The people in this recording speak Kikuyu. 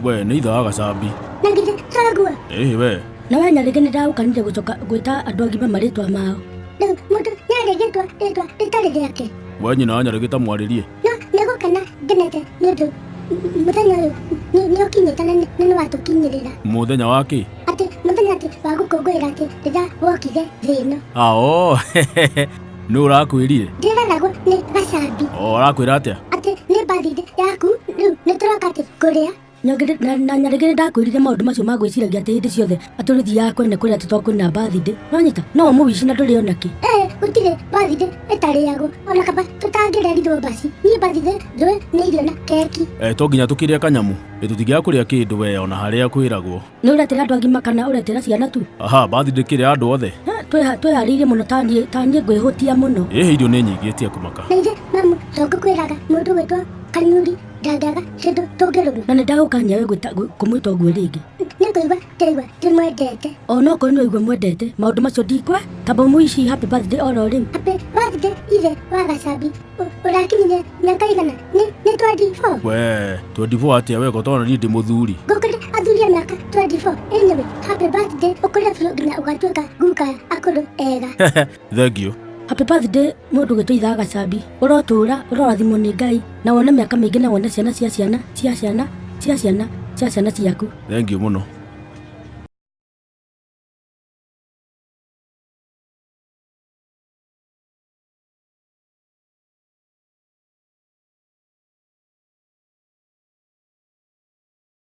We nĩ ithe wa gacambi. Na githĩ toguo? Ĩhĩ we. Na we Nyarĩgĩ nĩ ndagũkanire gũcoka gwĩta andũ agima marĩtwa mao. Rĩu mũndũ nĩarĩgĩtwa rĩtwa rĩtarĩ rĩake. We nyina wa Nyarĩgĩ ta mwarĩrie. No nĩgũkena ngenete nĩ ũndũ mũthenya ũyũ nĩ ũkinyĩte na nĩ watũkinyĩrĩra. Mũthenya wa kĩ? Atĩ mũthenya atĩ wa gũkũngũĩra atĩ rĩrĩa wokire thĩ ĩno. Ao. Nũ ũrakwĩrire? Ndĩreragwo nĩ gacambi. O arakwĩra atĩa? Atĩ nĩ birthday yaku rĩu nĩ tũroka atĩ kũrĩa. Nyongere na, na Nyarĩgĩ nĩ ndakwĩrire maũndũ macio ma gwĩciragia atĩ hĩndĩ ciothe atĩ ũrĩthiaga kwene kũrĩa atĩ to kwĩna birthday. Wanyita? No ũmũwici na ndũrĩ ona kĩ. Ĩ gũtirĩ birthday ĩtarĩagwo ona kaba tũtangĩrerirwo mbaci. Niĩ birthday njũĩ nĩ irio na keki. Eh, to nginya tũkĩrĩe kanyamũ. Ĩ tũtingĩaga kũrĩa kĩndũ we ona harĩa kwĩragwo. Nĩ ũretĩra andũ agima kana ũretĩra ciana tu? Aha, birthday kĩrĩa andũ othe. Ha, Twĩharĩirie mũno taniĩ taniĩ ngwĩhũtia mũno. Ĩhĩ irio nĩ nyingĩ tia kũmaka. Na ithe mamu to ngũkwĩraga mũndũ gwĩtwo Kanyuri ndangĩaga kĩndũ tũngĩrũma. Na nĩ ndagũkania we gwĩta kũmwĩta ũguo rĩngĩ. Nĩ kũigua ndĩraigua ndĩmwendete. Onokorwo nĩ ũraigua mwendete, maũndũ macio ndikwe, tamba ũmũici happy birthday oro rĩu. Happy birthday ithe wa Gacambi. Ũrakinyirie mĩaka igana? Nĩ nĩ 24? We, 24 atĩa we kotona niĩ ndĩ mũthuri. Ngũkũre athuri a mĩaka 24. Anyway, happy birthday ũkũre biũ nginya ũgatuĩka guka akũrũ ega. Thank you. Happy birthday mũndũ gwĩtwo itha Gacambi. Ũrotũra, ũrorathimwo nĩ Ngai na wone mĩaka mĩingĩ na wone ciana cia ciana cia ciana cia ciana cia ciana ciaku. Thank you mũno.